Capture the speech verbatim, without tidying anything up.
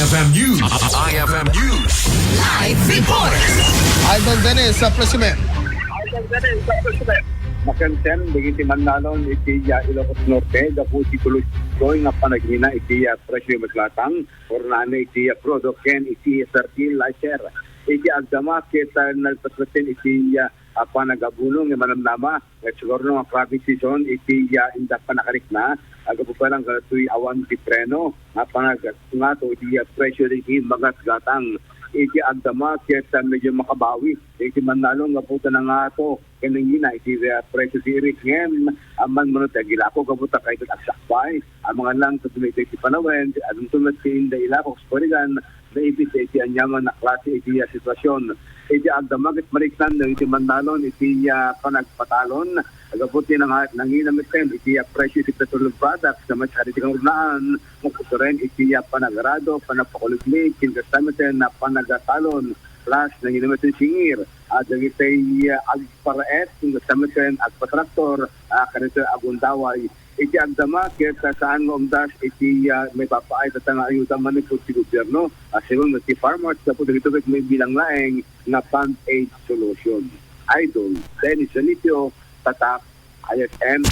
F M News. I F M News. Live report. Idol Dennis, sa presyumen. Makansen dagiti mannalon iti, ah, Ilocos Norte gapu iti tuloy-tuloy nga panagina iti, ah, presyo met gatang, ornano iti, ah, krudo ken iti sardinas. Iti agdama ket, ah, nalpaspasen iti, ah, ah, panagabuno nga manamnama, ket siguro nga crappie season iti, ah, inda panakarikna, agapu pa lang kadatoy awan ti preno nga panag-, ngato iti, ah, presyo iti magatgatang. Iti agdama ket, ah, medyo makabawi iti mannalon gapu ta nangato ken nangina iti, ah, presyo ti irik ngem, ah, manmano ti agilako gapu ta kayat agsakbay, ah, mangan lang ta dumay iti panawen, adunto met ti inda ilako, kasubaligan, naipit iti aniaman a klase iti, ah, sitwasyon. Iti agdama ket mariknan iti mannalon iti, ah, panagpatalon, gapu ti nanga-, nangina metten iti, ah, presyo iti petroleum products, sa met iti kangrunaan, maputuren iti, ah, panagarado, panapakuliglig, ken kasta metten a panagatalon, plus nangina metten singir, ah, dagiti, ah, agparaet, ken kasta metten agpatraktor, ah, kadagiti agundaway. Iti agdama ket, ah, saan nga umdas iti, ah, maipapaay tatta nga ayuda manipud ti gobyerno, ah, sigun ti farmers, gapu dagito ket mabilang laeng nga band-aid solution. Idol Dennis Zanicio, Tatak, I F M.